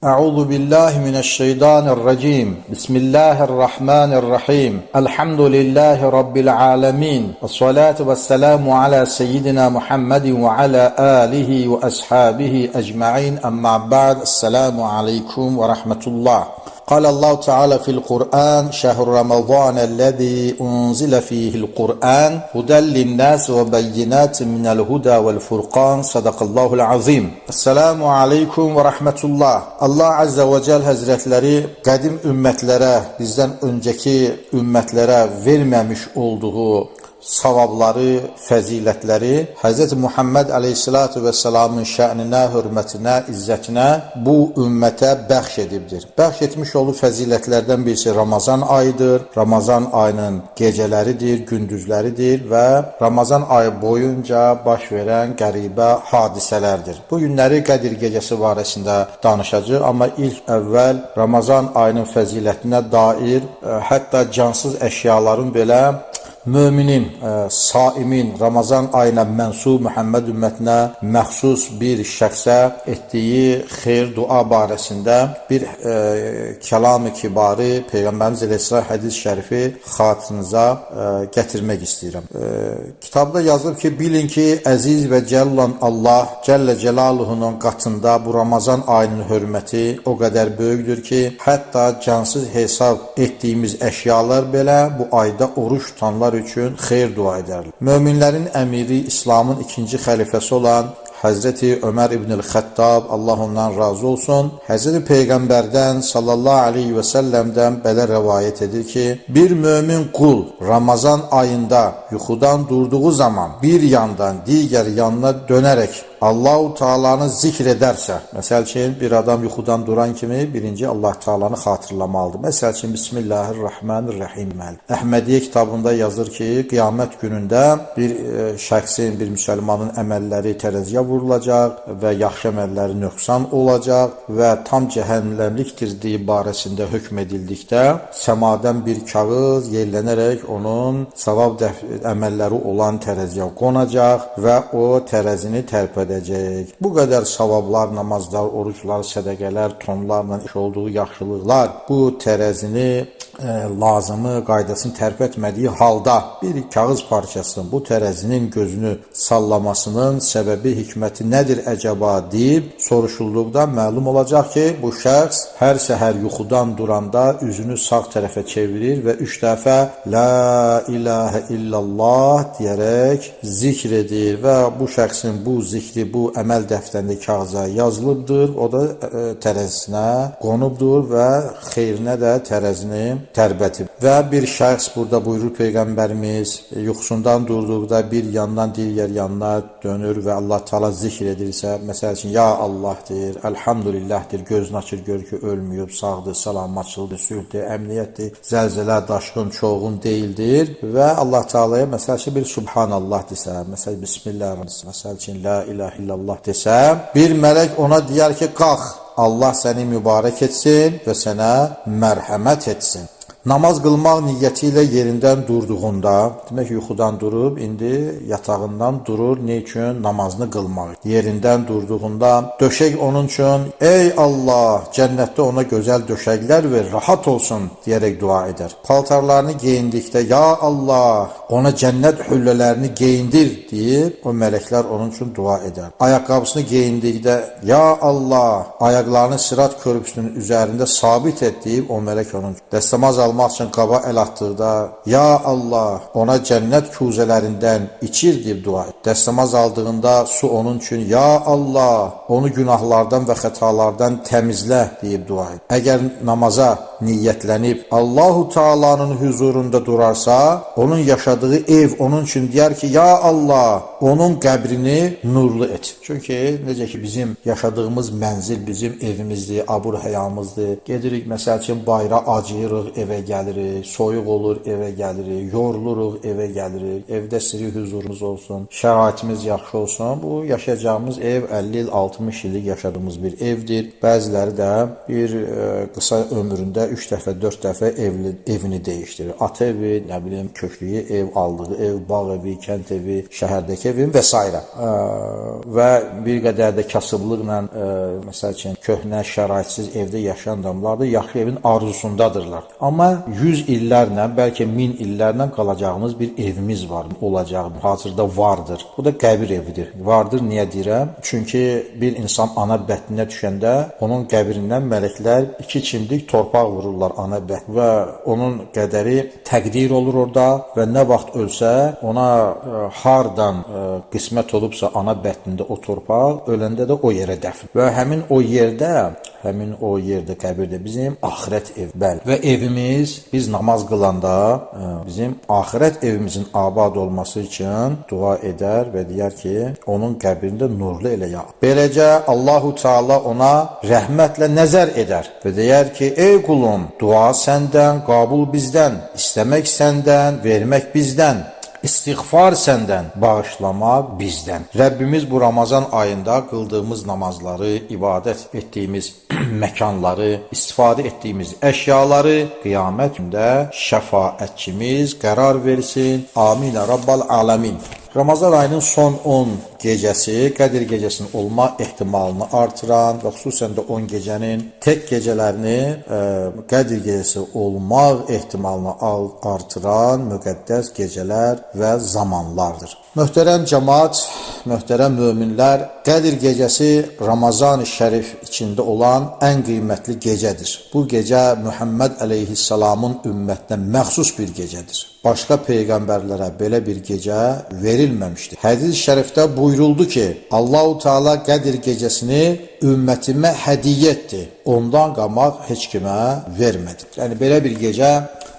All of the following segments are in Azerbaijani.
Euzu billahi mineşşeytanirracim. Bismillahirrahmanirrahim. Elhamdülillahi rabbil alamin. Essalatu vesselamu ala seyyidina Muhammedin ve ala alihi ve ashabihi ecmaîn. Amma ba'd. Esselamu aleykum ve rahmetullah. قال الله تعالى في القرآن شهر رمضان الذي أنزل فيه القرآن هدى للناس وبينات من الهدى والفرقان صدق الله العظيم. Esselamu Aleyküm ve Rahmetullah. Allah Azze ve Celle Hazretleri qədim ümmətlere, bizdən önceki ümmətlere verməmiş olduğu savabları, fəzilətləri Hz. Muhammed Aleyhisselatu Vesselamın şəninə, hörmətinə, izzətinə bu ümmətə bəxş edibdir. Bəxş etmiş olduğu fəzilətlərdən birisi Ramazan ayıdır. Ramazan ayının gecələridir, gündüzləridir və Ramazan ayı boyunca baş verən qəribə hadisələrdir. Bu günləri Qədir gecəsi barəsində danışacağıq, amma ilk əvvəl Ramazan ayının fəzilətinə dair hətta cansız əşyaların belə müminin, saimin, Ramazan ayına mənsub Muhammed ümmətinə məxsus bir şəxsə etdiyi xeyir dua barəsində bir kəlam-ı kibarı Peyğəmbərimiz Əleyhisselam hədis şərifi xatirinizə gətirmək istəyirəm. Kitabda yazılıb ki, bilin ki, əziz və cəllan Allah Cəllə Cəlaluhunun qatında bu Ramazan ayının hörməti o qədər böyükdür ki, hətta cansız hesab etdiyimiz əşyalar belə bu ayda oruç tutanlar üçün xeyir dua edərlər. Möminlərin əmiri, İslamın ikinci xəlifəsi olan Həzrəti Ömər İbnül Xəttab, Allah ondan razı olsun, Həzrəti Peyğəmbərdən sallallahu aleyhi və səlləmdən belə rəvayət edir ki, bir mömin qul Ramazan ayında yuxudan durduğu zaman bir yandan digər yanına dönərək Allahu Taala'nı zikr edərsə, məsəl üçün bir adam yuxudan duran kimi birinci Allah Taala'nı xatırlamalıdır. Məsəl üçün Bismillahirrahmanirrahim. Əhmədiyyə kitabında yazır ki, qiyamət günündə bir şəxsin, bir müsəlmanın əməlləri tərəziyə vurulacaq və yaxşı əməlləri nöqsan olacaq və tam cəhənnəmlikdir deyi barəsində hökm edildikdə səmadan bir kağız yellənərək onun savab əməlləri olan tərəziyə qonacaq və o tərəzini tərpədəcək. Bu qədər savablar, namazlar, oruclar, sədəqələr, tonlarla iş olduğu yaxşılıqlar bu tərəzini lazımı, qaydasını tərpətmədiyi halda bir kağız parçasının bu tərəzinin gözünü sallamasının səbəbi, hikməti nədir əcəba deyib soruşulduqda məlum olacaq ki, bu şəxs hər səhər yuxudan duranda üzünü sağ tərəfə çevirir və 3 dəfə La ilahə illallah deyərək zikr edir və bu şəxsin bu zikri, bu əməl dəftərində kağıza yazılıbdır, o da tərəzisinə qonubdur və xeyrinə də tərəzini tərbətib. Və bir şəxs burada buyurur Peyğəmbərimiz, yuxusundan durduqda bir yandan digər yanına dönür və Allah Teala zikr edirsə, məsəl üçün ya Allah deyir, Elhamdülillah deyir, gözünü açır, görür ki, ölməyib, sağdır, salamatçılıdır, sülhdür, əmniyyətdir, zəlzələ, daşqın, çoğun deyildir və Allah Teala'ya məsəl üçün bir Subhanallah desə, məsəl Bismillah, məsəl üçün La ilahe illallah desə, bir mələk ona deyər ki, qalx, Allah səni mübarək etsin və sənə mərhəmət etsin. Namaz qılmaq niyyəti ilə yerindən durduğunda, demək ki, yuxudan durub, indi yatağından durur, nə üçün? Namazını qılmaq. Yerindən durduğunda döşək onun üçün, ey Allah, cənnətdə ona gözəl döşəklər ver, rahat olsun deyərək dua edər. Paltarlarını geyindikdə, ya Allah, ona cənnət hüllələrini geyindir deyib, o mələklər onun üçün dua edər. Ayaqqabısını geyindikdə, ya Allah, ayaqlarını sirat körpüsünün üzərində sabit et deyib, o mələk onun üçün. Dəstəmaz almaq üçün qaba əl atdıqda, ya Allah, ona cənnət kuzələrindən içir deyib dua et. Dəstəmaz aldığında su onun üçün, ya Allah, onu günahlardan və xətalardan təmizlə deyib dua et. Əgər namaza niyyətlənib Allahu Taala'nın huzurunda durarsa, onun yaşadığı ev onun üçün deyər ki, ya Allah, onun qəbrini nurlu et. Çünki necə ki bizim yaşadığımız mənzil bizim evimizdir, abur həyamızdır. Gedirik məsəl üçün bayıra acıyırıq, evə gəlirik, soyuq olur, evə gəlirik, yoruluruq, evə gəlirik. Evdə sirri huzurumuz olsun, şəraitimiz yaxşı olsun. Bu yaşayacağımız ev 50 il, 60 illik yaşadığımız bir evdir. Bəziləri də bir qısa ömründə 3 dəfə, 4 dəfə evini dəyişdirir. Ata evi, nə bilim, köklüyü ev, aldığı ev, bağ evi, kənd evi, şəhərdəki evi və s. Və bir qədər də kasıblıqla, məsəl üçün, köhnə, şəraitsiz evdə yaşayan adamlar da yaxşı evin arzusundadırlar. Amma 100 illərlə, bəlkə 1000 illərlə qalacağımız bir evimiz var, olacaq, hazırda vardır. Bu da qəbir evidir. Vardır niyə deyirəm? Çünki bir insan ana bətninə düşəndə onun qəbrindən mələklər 2 çimdik torpaq vururlar ana bətninə və onun qədəri təqdir olur orada və nə vaxt ölsə ona hardan qismət olubsa ana bətnində o torpaq, öləndə də o yerə dəfn. Və həmin o yerdə qəbirdə bizim axirət ev. Bəli. Və evimiz, biz namaz qılanda bizim axirət evimizin abad olması üçün dua edər və deyər ki, onun qəbrində nurlu elə ya. Beləcə Allahu Teala ona rəhmətlə nəzər edər və deyər ki, ey qulum, dua səndən, qəbul bizdən, istəmək səndən, vermək bizdən, İstiğfar səndən, bağışlamaq bizdən. Rəbbimiz bu Ramazan ayında qıldığımız namazları, ibadət etdiyimiz məkanları, istifadə etdiyimiz əşyaları qiyamət gündə şəfaətçimiz qərar versin. Amin. Rabbal aləmin. Ramazan ayının son 10 gecəsi Qədir gecəsinin olma ehtimalını artıran və xüsusən də 10 gecənin tək gecələrini Qədir gecəsi olmaq ehtimalını artıran müqəddəs gecələr və zamanlardır. Möhtərəm cəmaat, möhtərəm möminlər, Qədir gecəsi Ramazan-ı Şərif içində olan ən qiymətli gecədir. Bu gecə Muhammed əleyhissalamın ümmətinə məxsus bir gecədir. Başqa peyğəmbərlərə belə bir gecə verilməmişdir. Hədis-i şərifdə buyuruldu ki, Allahu Teala Qədir gecəsini ümmətimə hədiyyə etdi. Ondan qamaq heç kimə vermədi. Yəni belə bir gecə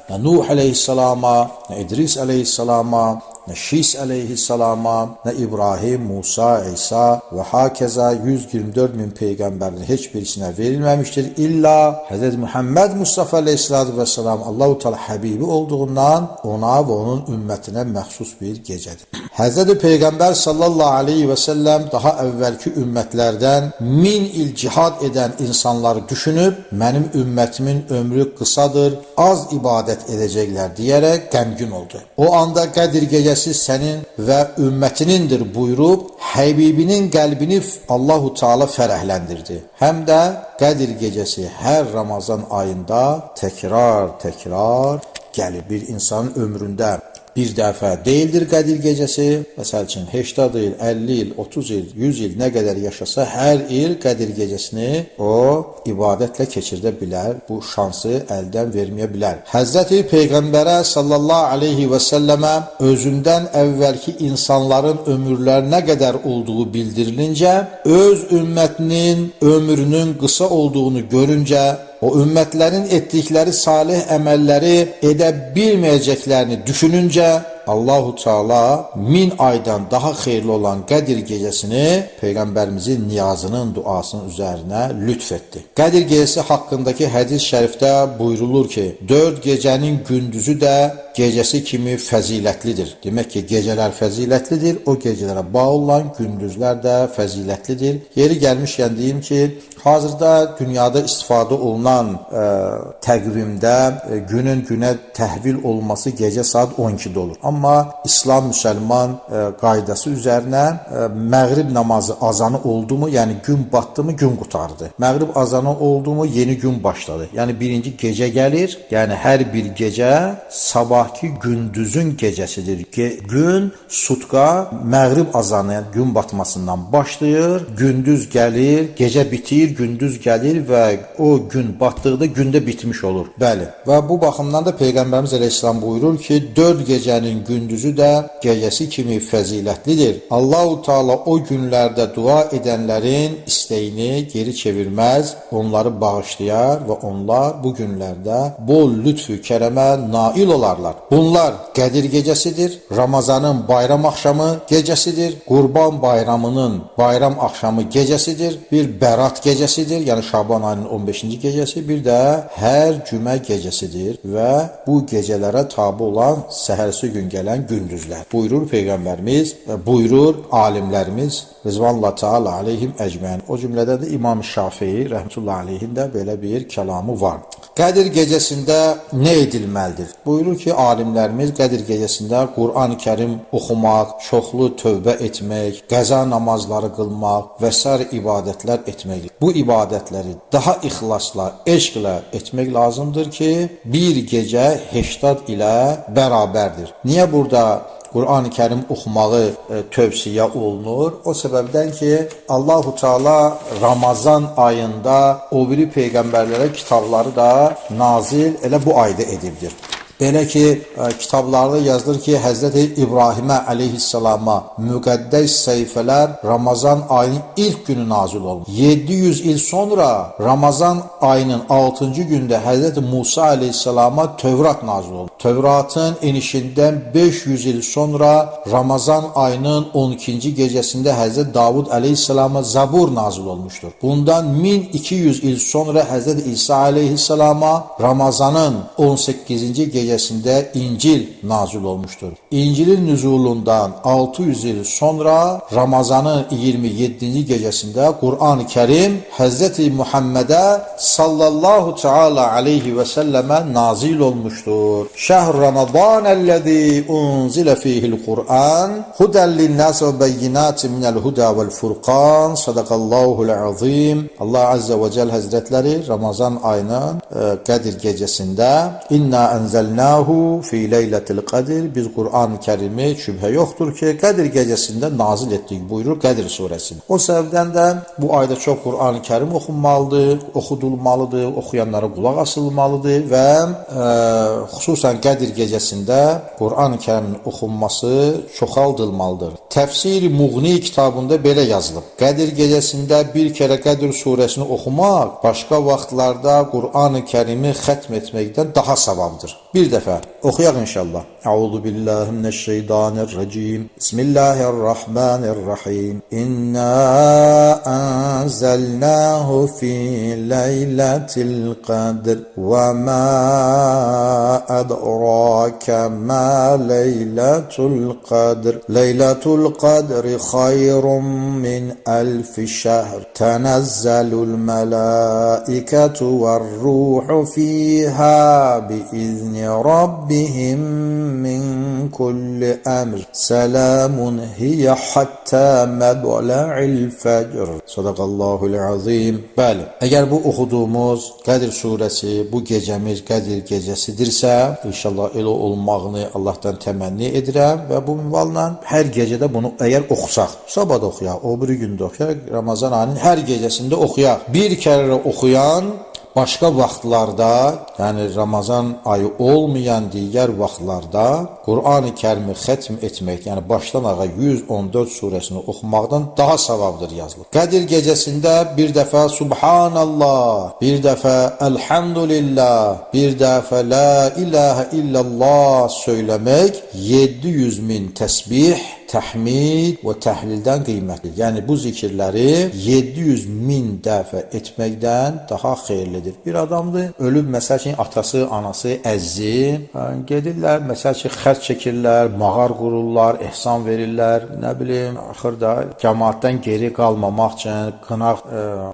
nə Nuh əleyhissalama, nə İdris əleyhissalama, nə Şis əleyhissalama, nə İbrahim, Musa, İsa və hakəzə 124 min peyğəmbərin heç birisinə verilməmişdir. İlla Hz. Muhammed Mustafa əleyhissalatu vesselam Allahu Teala həbibi olduğundan ona və onun ümmətinə məxsus bir gecədir. Hz. Peyğəmbər sallallahu aleyhi və səlləm daha əvvəlki ümmətlərdən 1000 il cihad edən insanları düşünüb, mənim ümmətimin ömrü qısadır, az ibadət edəcəklər deyərək qəmgin oldu. O anda Qədir gecəsi sənin və ümmətinindir buyurub, həbibinin qəlbini Allahu Teala fərəhləndirdi. Həm də Qədir gecəsi hər Ramazan ayında təkrar-təkrar gəlir. Bir insanın ömründə bir dəfə deyildir Qədir gecəsi. Məsəl üçün, 80 il, 50 il, 30 il, 100 il nə qədər yaşasa, hər il Qədir gecəsini o ibadətlə keçirdə bilər. Bu şansı əldən verməyə bilər. Həzrəti Peyğəmbərə sallallahu aleyhi və səlləmə özündən əvvəlki insanların ömürləri nə qədər olduğu bildirilince, öz ümmətinin ömrünün qısa olduğunu görüncə, o ümmətlərin etdikləri salih əməlləri edə bilməyəcəklərini düşününcə, Allahu Teala 1000 aydan daha xeyirli olan Qədir gecəsini Peyğəmbərimizin niyazının duasının üzərinə lütf etdi. Qədir gecəsi haqqındakı hədis-i şərifdə buyurulur ki, 4 gecənin gündüzü də gecəsi kimi fəzilətlidir. Demək ki, gecələr fəzilətlidir, o gecələrə bağlı olan gündüzlər də fəzilətlidir. Yeri gəlmişkən deyim ki, hazırda dünyada istifadə olunan təqvimdə günün günə təhvil olması gecə saat 12-də olur. Amma İslam müsəlman qaydası üzərinə məğrib namazı azanı oldu mu, yəni gün batdı mı, gün qurtardı. Məğrib azanı oldu mu, yeni gün başladı. Yəni birinci gecə gəlir, yəni hər bir gecə sabahki gündüzün gecəsidir. Gün sutka məğrib azanı, yəni gün batmasından başlayır, gündüz gəlir, gecə bitir, gündüz gəlir və o gün batdıqda gündə bitmiş olur. Bəli. Və bu baxımdan da Peyğəmbərimiz əleyhissalam buyurur ki, 4 gecənin gündüzü də gecəsi kimi fəzilətlidir. Allahu Teala o günlərdə dua edənlərin istəyini geri çevirməz, onları bağışlayar və onlar bu günlərdə bol lütfü kərəmə nail olarlar. Bunlar Qədir gecəsidir, Ramazanın bayram axşamı gecəsidir, Qurban bayramının bayram axşamı gecəsidir, bir Bərat gecəsidir, yəni Şaban ayının 15-ci gecəsi, bir də hər cümə gecəsidir və bu gecələrə tabi olan səhərsi gün gələn gündüzlər. Buyurur Peyğəmbərimiz, buyurur alimlərimiz Rizvanullah Teala aleyhim ecmaîn. O cümlədə də İmam Şafii rəhmətullahi aleyhin də belə bir kəlamı var. Qədir gecəsində nə edilməlidir? Buyurur ki, alimlərimiz Qədir gecəsində Qur'an-ı Kərim oxumaq, çoxlu tövbə etmək, qəza namazları qılmaq və sair ibadətlər etmək. Bu ibadətləri daha ixlasla, eşqlə etmək lazımdır ki, bir gecə 80 ilə bərabərdir. Niyə burada Qur'an-ı Kərim oxumağı tövsiyə olunur? O səbəbdən ki, Allahu Teala Ramazan ayında o biri peyğəmbərlərə kitabları da nazil elə bu ayda edibdir. Belə ki, kitablarda yazılır ki, Həzrəti İbrahimə əleyhissalama müqəddəs səhifələr Ramazan ayının ilk günü nazil olmuş. 700 il sonra Ramazan ayının 6-cı gündə Həzrəti Musa əleyhissalama Tövrat nazil olmuş. Tövratın enişindən 500 il sonra Ramazan ayının 12-ci gecəsində Həzrəti Davud əleyhissalama Zabur nazil olmuşdur. Bundan 1200 il sonra Həzrəti İsa əleyhissalama Ramazanın 18-ci gecəsində İncil nazil olmuşdur. İncilin nüzulundan 600 il sonra Ramazanın 27-ci gecəsində Qur'an-ı Kərim Həzrəti Muhammedə sallallahu teala aleyhi və səlləmə nazil olmuşdur. Şəhr Ramazan əlləzi unzilə fihil Qur'an hudən linnəs və bəyyinatin minəl huda vəl furqan. Sadaqallahul azim. Allah Azze və Cəl Həzrətləri Ramazan ayının Qədir gecəsində İnna enzelnahu fi leyletil Qədir, biz Qur'an-ı Kərimi şübhə yoxdur ki, Qədir gecəsində nazil etdik buyurur Qədir surəsində. O səbəbdən də bu ayda çox Qur'an-ı Kərim oxunmalıdır, oxudulmalıdır, oxuyanlara qulaq asılmalıdır və xüsusən Qədir gecəsində Qur'an-ı Kərimin oxunması çoxaldılmalıdır. Təfsir-i Muğni kitabında belə yazılıb. Qədir gecəsində bir kərə Qədir surəsini oxumaq başqa vaxtlarda Qur'an-ı Kərimi xətm etməkdən daha savabdır. Bir dəfə oxuyaq inşallah. Euzu billahi mineşşeytanirracim. Bismillahirrahmanirrahim. İnna enzelnahu fi leyletil qadr ve ma adraka ma leyletul qadr. Leyletul qadri hayrun min elfi şehr. Tenezzalul melaiketu ve'r-ruhu fiha biizni rabbihim min kulli emr. Selamun hiye hatta medla'il fecr. Sadaqallahul azim. Bəli, əgər bu oxuduğumuz Qədir surəsi, bu gecəmiz Qədir gecəsidirsə, inşallah elə olmağını Allahdan təmənni edirəm və bu minvalla hər gecədə bunu əgər oxusaq, sabah da oxuyaq, o biri gün də oxuyaq, Ramazan ayının hər gecəsində oxuyaq. Bir kərə oxuyan başqa vaxtlarda, yəni Ramazan ayı olmayan digər vaxtlarda Qur'an-ı Kərimi xətm etmək, yəni başdan ağa 114 surəsini oxumaqdan daha savabdır yazılır. Qədir gecəsində bir dəfə Subhanallah, bir dəfə Elhamdülillah, bir dəfə La ilahə illallah söyləmək 700 min təsbih, təhmid və təhlildən qiymətlidir. Yəni bu zikirləri 700 min dəfə etməkdən daha xeyirlidir. Bir adamdır, ölüb məsəl üçün atası, anası, əzzi, gedirlər, məsəl üçün xərc çəkirlər, mağar qururlar, ehsan verirlər, nə bilim, axırda cəmaatdan geri qalmamaq üçün, qınaq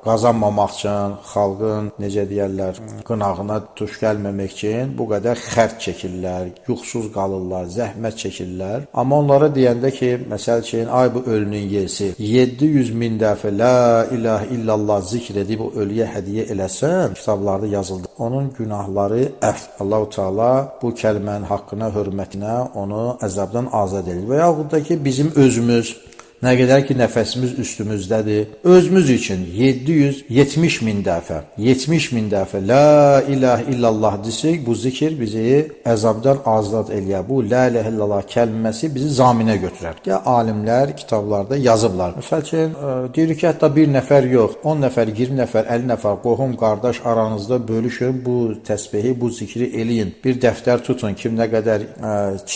qazanmamaq üçün, xalqın, necə deyərlər, qınağına tuş gəlməmək üçün bu qədər xərc çəkirlər, yuxusuz qalırlar, zəhmət çəkirlər. Amma onlara deyəndə ki, məsəl üçün, ay bu ölünün yesi 700 min dəfə la ilahə illallah zikr edib o ölüyə hədiyyə eləsən, kitablarda yazıldı. Onun günahları əf. Allahu Teala bu kəlmənin haqqına, hörmətinə onu əzabdan azad edir. Və yaxud da ki, bizim özümüz Nə qədər ki nəfəsimiz üstümüzdədir, özümüz üçün 770 min dəfə, 70 min dəfə La ilahe illallah desək, bu zikir bizi əzabdan azad eləyər. Bu La ilahe illallah kəlməsi bizi zaminə götürər. Ya alimlər kitablarda yazıblar. Məsəl üçün deyirik ki, hətta bir nəfər yox, 10 nəfər, 20 nəfər, 50 nəfər qohum, qardaş aranızda bölüşün, bu təsbehi, bu zikri eləyin. Bir dəftər tutun, kim nə qədər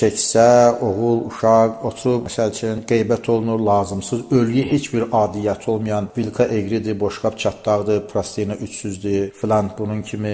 çəksə, oğul, uşaq oturub, məsəl üçün qeybət olunur, lazımsız, ölüyə heç bir adiyyəti olmayan vilka eğridir, boşqab çatdaqdır, prastina 300-dür, filan bunun kimi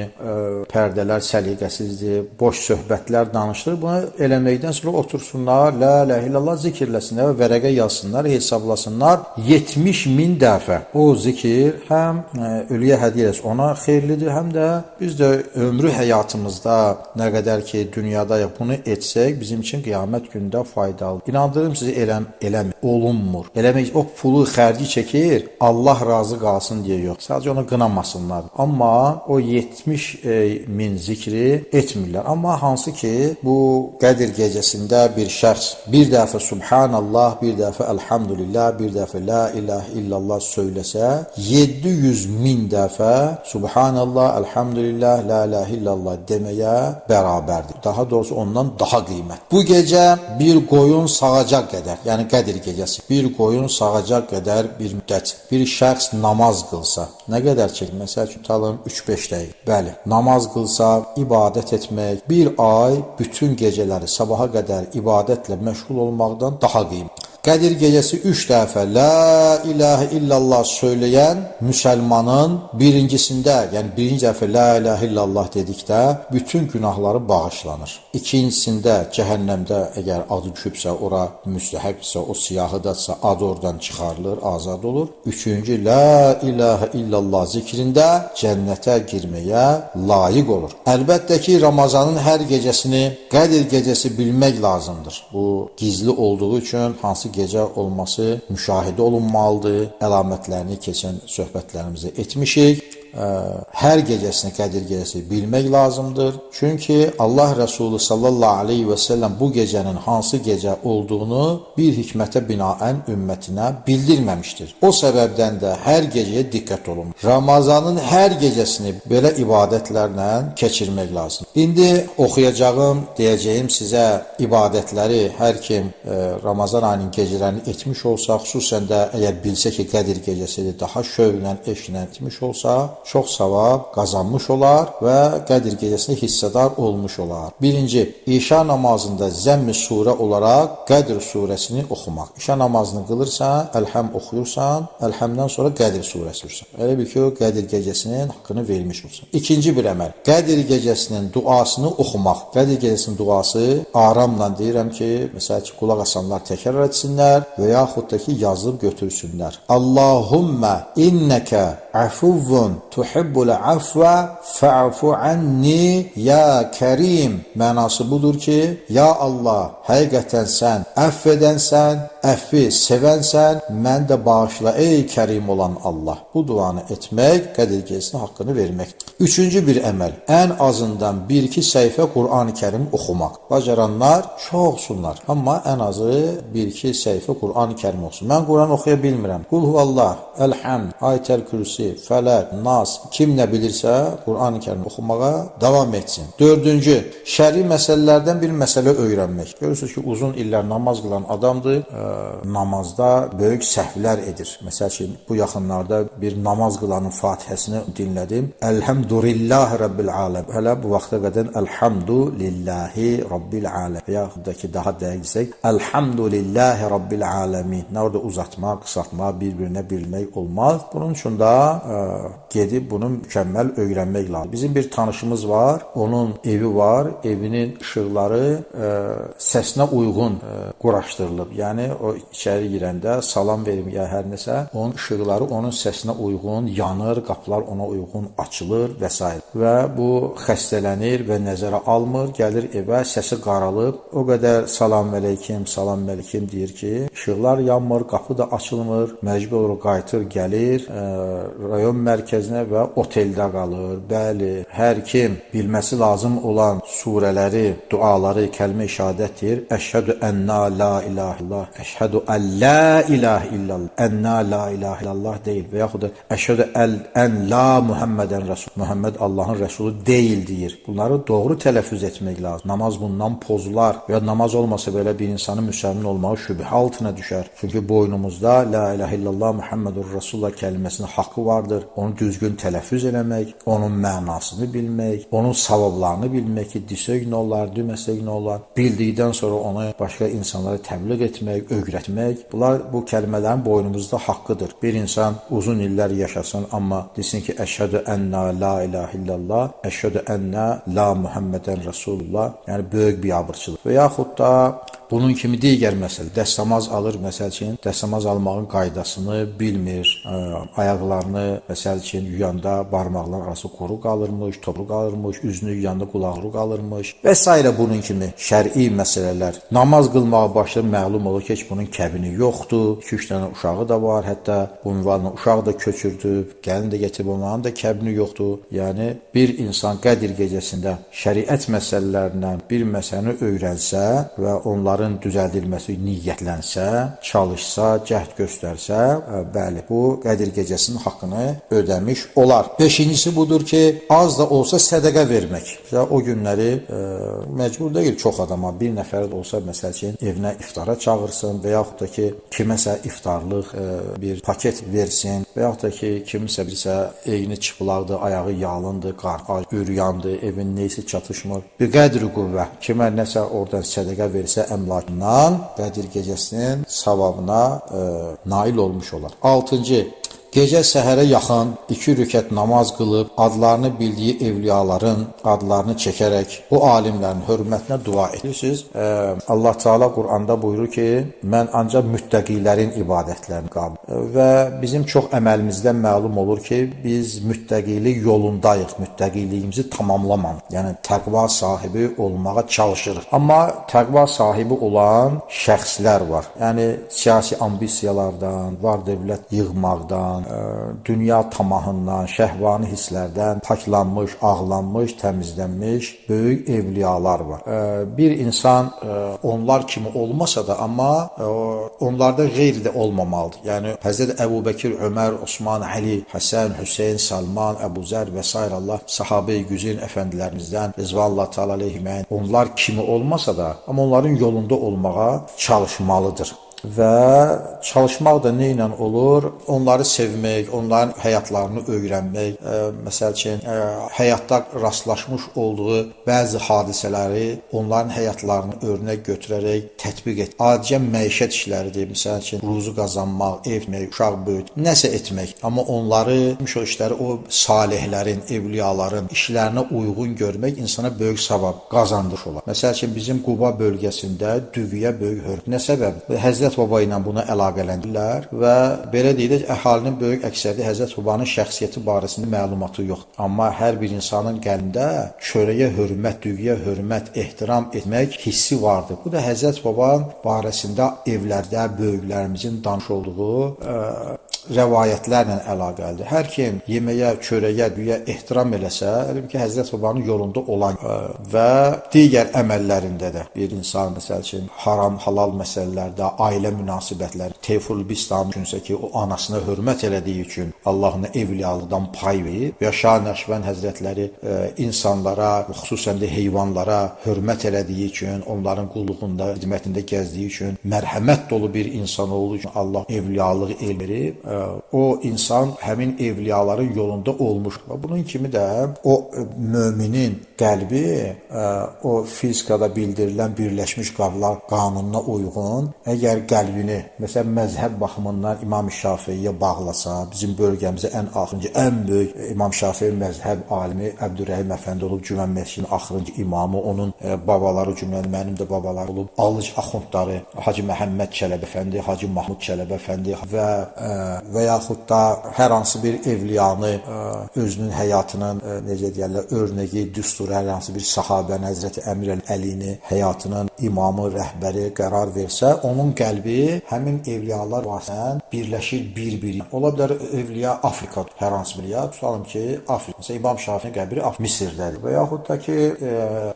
pərdələr səliqəsizdir, boş söhbətlər danışılır. Bunu eləməkdən sonra otursunlar, la ilahe illallah zikirləsinlər və vərəqə yazsınlar, hesablasınlar 70 min dəfə. O zikir həm ölüyə hədiyyə eləsin, ona xeyirlidir, həm də biz də ömrü həyatımızda nə qədər ki dünyadayıq bunu etsək bizim üçün qiyamət günündə faydalı. İnandırım sizi eləmir, olunmur. Eləmək o pulu xərci çəkir, Allah razı qalsın deyə yox. Sadəcə onu qınamasınlar. Amma o 70 min zikri etmirlər. Amma hansı ki bu Qədir gecəsində bir şəxs bir dəfə Subhanallah, bir dəfə Elhamdülillah, bir dəfə La ilahe illallah söyləsə, 700 min dəfə Subhanallah, Elhamdülillah, La ilahe illallah deməyə bərabərdir. Daha doğrusu ondan daha qiymət. Bu gecə bir qoyun sağacaq qədər, yəni Qədir gecəsi, bir qoyun sağacaq qədər bir müddət bir şəxs namaz qılsa, nə qədər çəkir? Məsəl üçün tutalım 3-5 dəqiqə. Bəli, namaz qılsa, ibadət etmək, bir ay bütün gecələri sabaha qədər ibadətlə məşğul olmaqdan daha qiymətli. Qədir gecəsi 3 dəfə La ilahe illallah söyləyən müsəlmanın birincisində, yəni birinci dəfə La ilahe illallah dedikdə bütün günahları bağışlanır. İkincisində cəhənnəmdə əgər adı düşübsə, ora müstəhəqdirsə, o siyahıdadsa, adı oradan çıxarılır, azad olur. Üçüncü La ilahe illallah zikrində cənnətə girməyə layiq olur. Əlbəttə ki, Ramazanın hər gecəsini Qədir gecəsi bilmək lazımdır. Bu gizli olduğu üçün hansı gecə olması müşahidə olunmalıdır. Əlamətlərini keçən söhbətlərimizdə etmişik. Hər gecəsini Qədir gecəsi bilmək lazımdır. Çünki Allah Rəsulü sallallahu aleyhi və səlləm bu gecənin hansı gecə olduğunu bir hikmətə binaən ümmətinə bildirməmişdir. O səbəbdən də hər gecəyə diqqət olunmalıdır. Ramazanın hər gecəsini belə ibadətlərlə keçirmək lazımdır. İndi oxuyacağım, deyəcəyim sizə ibadətləri hər kim Ramazan ayının gecələrini etmiş olsa, xüsusən də əgər bilsə ki, Qədir gecəsidir, daha şövqlə, eşqlə etmiş olsa, çox savab qazanmış olar və Qədir gecəsində hissədar olmuş olar. Birinci, İşa namazında zəmm-i surə olaraq Qədir surəsini oxumaq. İşa namazını qılırsan, Əlhəm oxuyursan, Əlhəmdən sonra Qədir surəsi oxuyursan. Elə bil ki, o Qədir gecəsinin haqqını vermiş olursan. İkinci bir əməl, Qədir gecəsinin duasını oxumaq. Qədir gecəsinin duası aramla deyirəm ki, məsəl ki, qulaq asanlar təkrar etsinlər və yaxud da ki, yazıb götürsünlər. Allahümmə innəkə afuvvun tuhibbul afva fa'fu anni ya Kərim. Mənası budur ki, ya Allah, həqiqətən sən əfv edənsən, əfvi sevənsən, mən də bağışla ey Kərim olan Allah. Bu duanı etmək Qədir gecəsinin haqqını verməkdir. Üçüncü bir əməl, ən azından 1-2 səhifə Qur'an-ı Kərim oxumaq. Bacaranlar çoxsunlar, amma ən azı 1-2 səhifə Qur'an-ı Kərim oxusun. Mən Qur'an oxuya bilmirəm. Qul huvallah, Əlhəmd, Ayətəl Kürsi, Fələq, Nas, kim nə bilirsə Qur'an-ı Kərim oxumağa davam etsin. Dördüncü, şəri məsələlərdən bir məsələ öyrənmək. Görürsünüz ki, uzun illər namaz qılan adamdır, namazda böyük səhvlər edir. Məsəl üçün, bu yaxınlarda bir namaz qılanın Fatihəsini dinlədim. Elhamdülillahi Rabbil aləm. Hələ bu vaxta qədər Elhamdülillahi Rabbil aləm. Və yaxud da ki, daha dəqiq desək, Elhamdülillahi Rabbil aləmin. Nə orada uzatma, qısaltma, bir-birinə bilmək olmaz. Bunun üçün də gedib bunu mükəmməl öyrənmək lazım. Bizim bir tanışımız var, onun evi var, evinin işıqları səsinə uyğun quraşdırılıb. Yəni o içəri girəndə salam verim ya hər nəsə, onun işıqları onun səsinə uyğun yanır, qapılar ona uyğun açılır və s. Və bu xəstələnir və nəzərə almır, gəlir evə, səsi qaralıb, o qədər salam əleykim, salam əleykim deyir ki, işıqlar yanmır, qapı da açılmır, məcbur olur qayıtır, gəlir rayon mərkəzinə və oteldə qalır. Bəli, hər kim bilməsi lazım olan surələri, duaları, kəlmə-i şəhadət deyir. Əşhədü ənna la ilahe illallah, əşhədü Əşhədü ən la ilahə illallah, ənna la ilahə illallah deyil və yaxud da əşhədü ən la Muhammədən Rəsul. Muhammed Allahın rəsulu deyil deyir. Bunları doğru tələffüz etmək lazım. Namaz bundan pozular və ya namaz olmasa belə bir insanın müsəlman olmağı şübhə altına düşər. Çünki boynumuzda la ilahə illallah Muhammedur Rasulullah kəlməsinin haqqı vardır. Onu düzgün tələffüz eləmək, onun mənasını bilmək, onun savablarını bilmək ki, desək nə olar, deməsək nə olar. Bildikdən sonra onu başqa insanlara təbliğ etmək, öyrətmək. Bunlar bu kəlmələrin boynumuzda haqqıdır. Bir insan uzun illər yaşasın, amma desin ki, əşhədü ənna la ilahə illallah, əşhədü ənna la Muhammədən Rasulullah. Yəni böyük biabırçılıq. Və yaxud da bunun kimi digər məsələ, dəstəmaz alır, məsəl üçün, dəstəmaz almağın qaydasını bilmir, ayaqlarını, məsəl üçün, yuyanda barmaqlar arası quru qalırmış, topu qalırmış, üzünü yuyanda qulağı qalırmış və s. bunun kimi şər'i məsələlər. Namaz qılmağa başlayır, məlum olur ki, heç bunun kəbini yoxdur, 2-3 dənə uşağı da var, hətta bu ünvanla uşaq da köçürdüb, gəlin də gətirib, onların da kəbini yoxdur. Yəni, bir insan Qədir gecəsində şəriət məsələlərindən bir məsələni öyrənsə və onların düzəldilməsi niyyətlənsə, çalışsa, cəhd göstərsə, bəli, bu Qədir gecəsinin haqqını ödəmiş olar. Beşincisi budur ki, az da olsa sədəqə vermək. Məsələn, o günləri məcbur deyil çox adama, bir nəfər də olsa, məsəl üçün, evinə iftara çağırsın və yaxud da ki, kiməsə iftarlıq bir paket versin və yaxud da ki, kimisə birsə eyni çıplaqdır, ayağı yalındır, qar, üryandır, evin neyisi çatışmır. Bir qədri qüvvə, kimə nəsə oradan sədəqə versə əmlakından Qədir gecəsinin savabına nail olmuş olar. Altıncı, gecə səhərə yaxın 2 rükət namaz qılıb, adlarını bildiyi evliyaların adlarını çəkərək bu alimlərin hörmətinə dua edirsiniz. Allah Teala Quranda buyurur ki, mən ancaq müttəqilərin ibadətlərini qəbul. Və bizim çox əməlimizdən məlum olur ki, biz müttəqilik yolundayıq, müttəqiliyimizi tamamlamamışıq. Yəni təqva sahibi olmağa çalışırıq. Amma təqva sahibi olan şəxslər var. Yəni siyasi ambisiyalardan, var dövlət yığmaqdan, dünya tamahından, şəhvani hisslərdən paklanmış, ağlanmış, təmizlənmiş böyük evliyalar var. Bir insan onlar kimi olmasa da, amma onlarda qeyri də olmamalıdır. Yəni Həzrət Əbu Bəkir, Ömər, Osman, Əli, Həsən, Hüseyn, Salman, Əbu Zər və sair Allah sahabe-i güzin əfəndilərimizdən Rizvanullah Teala aleyhim, onlar kimi olmasa da, amma onların yolunda olmağa çalışmalıdır. Və çalışmaq da nə ilə olur? Onları sevmək, onların həyatlarını öyrənmək, məsəl üçün, həyatda rastlaşmış olduğu bəzi hadisələri onların həyatlarını örnək götürərək tətbiq et. Adicə məişət işləridir, məsəl üçün, ruzu qazanmaq, ev etmək, uşaq böyütmək, nəsə etmək. Amma onları, o işləri o salihlərin, evliyaların işlərinə uyğun görmək insana böyük savab qazandırır olar. Məsəl üçün, bizim Quba bölgəsində düvüyə böyük hörmət. Nə səbəb? Həzrət Baba ilə buna əlaqələndirlər və belə deyək, əhalinin böyük əksəriyyəti Həzrət Babanın şəxsiyyəti barəsində məlumatı yoxdur. Amma hər bir insanın qəlbində çörəyə hörmət, düvüyə hörmət, ehtiram etmək hissi vardır. Bu da Həzrət Baba barəsində evlərdə böyüklərimizin danış olduğu rəvayətlərlə əlaqəlidir. Hər kim yeməyə, çörəyə, düyə ehtiram eləsə, elə ki, Həzrət Babanın yolunda olan və digər əməllərində də bir insan, məsəl üçün, haram, halal məsələlərdə, ailə münasibətləri, Teyfur Bistan düşünsə ki, o anasına hörmət elədiyi üçün Allah ona evliyalıqdan pay verib və Şah Nəqşbənd Həzrətləri insanlara, xüsusən də heyvanlara hörmət elədiyi üçün, onların qulluğunda, xidmətində gəzdiyi üçün, mərhəmət dolu bir insan olduğu üçün Allah evliyalıq elm verib. O insan həmin evliyaların yolunda olmuş. Və bunun kimi də o möminin qəlbi o fizikada bildirilən Birləşmiş Qavlar qanununa uyğun, əgər qəlbini məsələn məzhəb baxımından İmam Şafiiyə bağlasa, bizim bölgəmizə ən axırıncı, ən böyük İmam Şafii məzhəb alimi Əbdürrəhim Əfəndi olub, Cümə məscidinin axırıncı imamı, onun babaları cümlədən mənim də babalar olub, Alıc axundları, Hacı Məhəmməd Çələbi Əfəndi, Hacı Mahmud Çələbi Əfəndi və və yaxud da hər hansı bir evliyanı özünün həyatının necə deyərlər, örnəyi, düsturu, hər hansı bir sahabəni, Həzrəti Əmir Əlini həyatının imamı, rəhbəri qərar versə, onun qəlbi həmin evliyalar vasitəsilə birləşir bir-biri. Ola bilər evliya Afrika, hər hansı bir evliya, tutalım ki, Afrika. Məsələn, İmam Şafinin qəbri Misrdədir və yaxud da ki,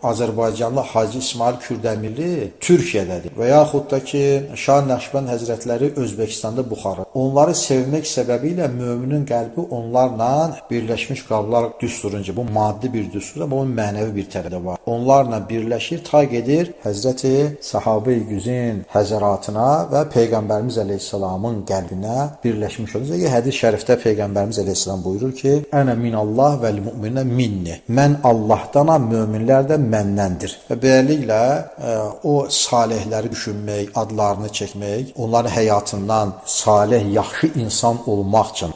Azərbaycanlı Hacı İsmail Kürdəmirli Türkiyədədir və yaxud da ki, Şah Nəqşbənd Həzrətləri Özbəkistanda, Buxara. Onları sevmək səbəbi ilə möminin qəlbi onlarla birləşmiş qablar düsturunca, bu maddi bir düstur, amma onun mənəvi bir tərəfi də var. Onlarla birləşir, ta gedir Həzrəti Sahabə-i Güzin həzəratına və Peyğəmbərimiz əleyhissalamın qəlbinə birləşmiş olur. Necə ki, hədis-i şərifdə Peyğəmbərimiz əleyhissalam buyurur ki, "Ənə minallah vəl müminə minni." Mən Allahdanam, möminlər də məndəndir. Və beləliklə o salihləri düşünmək, adlarını çəkmək, onların həyatından salih, yaxşı insan olmaq üçün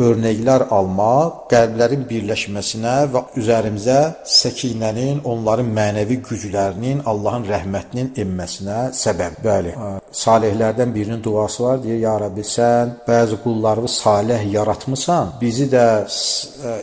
örnəklər almaq, qəlblərin birləşməsinə və üzərimizə səkinənin, onların mənəvi güclərinin, Allahın rəhmətinin enməsinə səbəb. Bəli, salihlərdən birinin duası var, deyir: "Ya Rəbbi, sən bəzi qullarını salih yaratmısan, bizi də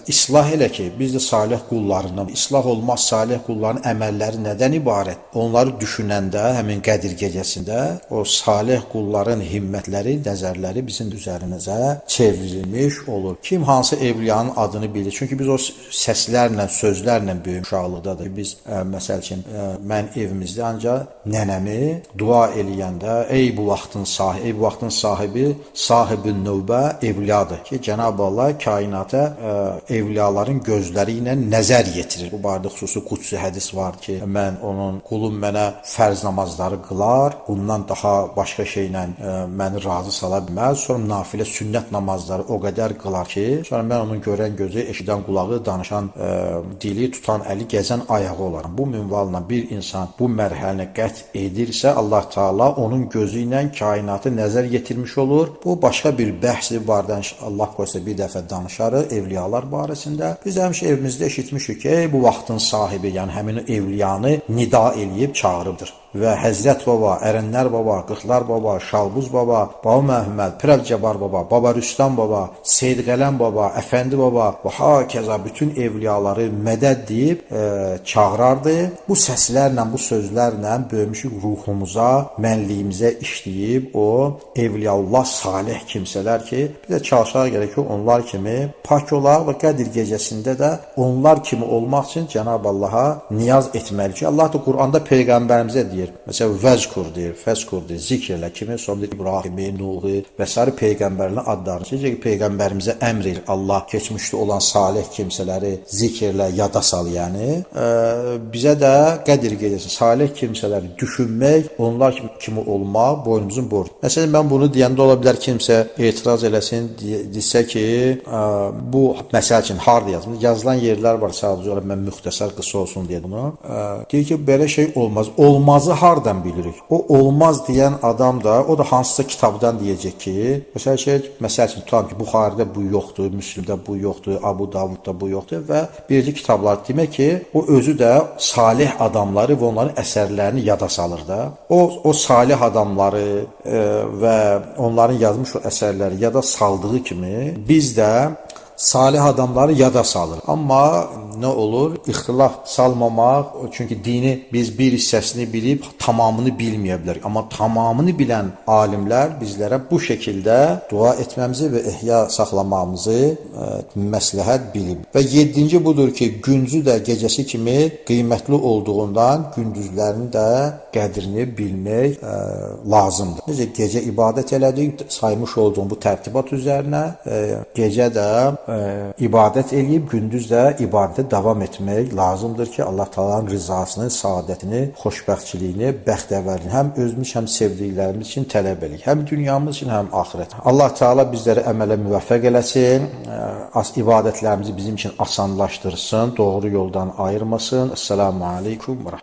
islah elə ki, biz də salih qullarından. İslah olmaz salih qulların əməlləri nədən ibarət? Onları düşünəndə, həmin Qədir gecəsində o salih qulların himmətləri, nəzərləri bizim üzərimizə çevrilmiş olur. Kim hansı evliyanın adını bilir? Çünki biz o səslərlə, sözlərlə böyümüş uşaqlıqda da biz məsəl üçün mən evimizdə ancaq nənəmi dua eləyəndə, ey bu vaxtın sahibi, ey bu vaxtın sahibi, sahibün növbə evliyadır ki, Cənab-ı Allah kainata evliyaların gözləri ilə nəzər yetirir. Bu barədə xüsusi qudsi hədis var ki, mən onun qulum mənə fərz namazları qılar, bundan daha başqa şeylə məni razı sala bilməz. Sonra nafilə sünnət namazları o qədər qılar ki, sonra mən onun görən gözü, eşidən qulağı, danışan dili, tutan əli, gəzən ayağı olaram. Bu minvalla bir insan bu mərhələni qət edirsə, Allah Taala onun gözü ilə kainatı nəzər yetirmiş olur. Bu başqa bir bəhsdir. Bu barədə Allah qoysa bir dəfə danışarıq evliyalar barəsində. Biz həmişə evimizdə eşitmişik ki, ey bu vaxtın sahibi, yəni həmin evliyanı nida eləyib çağırıbdır. Və Həzrət Baba, Ərənlər Baba, Qırxlar Baba, Şalbuz Baba, Baba Məhəmməd, Pirəv Cəbar Baba, Baba Rüstəm Baba, Seyid Qələm Baba, Əfəndi Baba və hakəza bütün evliyaları mədəd deyib çağırardı. Bu səslərlə, bu sözlərlə böyümüşük, ruhumuza, mənliyimizə işləyib o evliyaullah salih kimsələr ki, biz də çalışaq gərək ki, onlar kimi pak olaq və Qədir gecəsində də onlar kimi olmaq üçün Cənab-ı Allaha niyaz etməli ki, Allah da Quranda peyğəmbərimizə deyir. Məsələn, vəzkur deyir, fəzkur deyir, zikr elə kimi, sonra İbrahimi, Nuhu və sair peyğəmbərlərin adlarını. Necə ki, peyğəmbərimizə əmr edir Allah keçmişdə olan salih kimsələri zikr elə, yada sal, yəni. Bizə də Qədir gecəsi salih kimsələri düşünmək, onlar kimi olmaq boynumuzun borcu. Məsələn, mən bunu deyəndə ola bilər kimsə etiraz eləsin, desə ki, bu məsəl üçün harda yazılır? Yazılan yerlər var, sadəcə olaraq mən müxtəsər, qısa olsun deyə bunu. Deyir ki, belə şey olmaz. Olmazı hardan bilirik? O olmaz deyən adam da, o da hansısa kitabdan deyəcək ki, məsəl üçün tutalım ki, Buxaridə bu yoxdur, Müslimdə bu yoxdur, Abu Davudda bu yoxdur və birinci kitablar. Demək ki, o özü də salih adamları və onların əsərlərini yada salır da. O salih adamları və onların yazmış o əsərləri yada saldığı kimi biz də salih adamları yada salır. Amma nə olur? İxtilaf salmamaq, çünki dini biz bir hissəsini bilib tamamını bilməyə bilərik. Amma tamamını bilən alimlər bizlərə bu şəkildə dua etməmizi və ehya saxlamağımızı məsləhət bilib. Və yeddinci budur ki, gündüzü də gecəsi kimi qiymətli olduğundan gündüzlərin də qədrini bilmək lazımdır. Necə gecə ibadət elədik, saymış olduğum bu tərtibat üzərinə gecə də ibadət eləyib, gündüz də ibadətə davam etmək lazımdır ki, Allah Taala'nın rızasını, saadətini, xoşbəxtçiliyini, bəxtəvərliyini həm özümüz, həm sevdiklərimiz üçün tələb eləyik. Həm dünyamız üçün, həm axirət. Allah Taala bizləri əmələ müvəffəq eləsin, ibadətlərimizi bizim üçün asanlaşdırsın, doğru yoldan ayırmasın. Esselamu aleykum və